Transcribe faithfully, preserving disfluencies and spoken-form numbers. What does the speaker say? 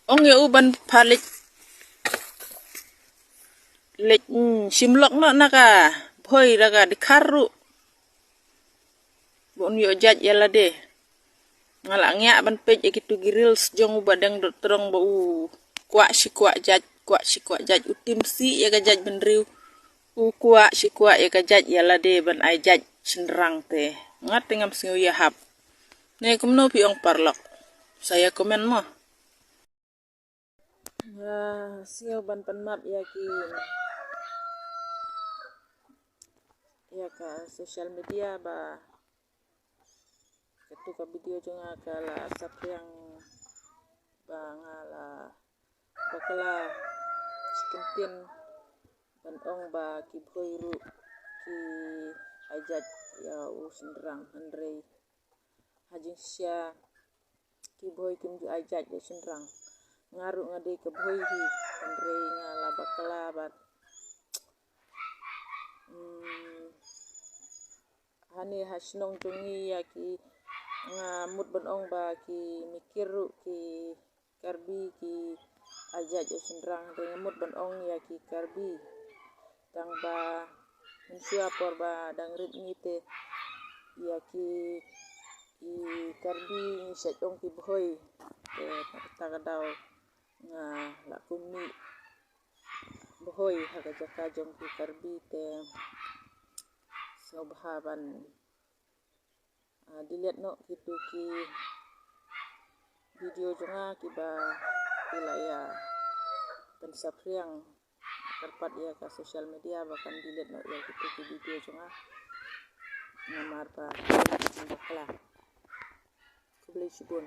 Ong ïa u ban pha leit, leit, mm, shim lok noh na ka Bhoi da ka Dkhar ruh. Ba un ïoh jait ïa lade. Nga la ngiah ban peit ïa kitu ki reels jong u ba dang dot trong ba u kwah shi kwah jait, kwah shi kwah jait, u tim sih ïa ka jait bynriew. U kwah shi kwah ïa ka jait ïa lade ban ai jait shynrang te. Nga te ngam sngew ïahap. Ne kumno phi ong paralok? Sa ïa comment mo. Nga sngew ban pan map ïa ki, ïa ka social media ba katu ka video jong nga ka la saphriang ba nga la bakla shi kyntien ban ong ba ki Bhoi ruh ki ai jait ïa u shynrang, hynrei ha jingshisha ki Bhoi kim ju ai jait ïa u shynrang. Nga ruh nga dei ka Bhoi hi, hynrei nga la bakla bad, mm, hane ha shnong jong ngi ïa ki, nga mut ban ong ba ki Mikir ruh ki Karbi ki ai jait ïa u shynrang, hynrei nga mut ban ong ïa ki Karbi. Tang ba mynshuwa por ba dang rit ngi te ïa ki, i Karbi ngi shait ong ki Bhoi. Te na kata ka daw nga la kum mih Bhoi ha ka jaka jong ki Karbi te sngewbha ban, ah, delete noh kitu ki video jong nga kiba ki la ïa pynsaphriang kyrpad ïa ka social media ba kan delete noh ïa kitu ki video jong nga. Namar ba bakla. Khublei shibun.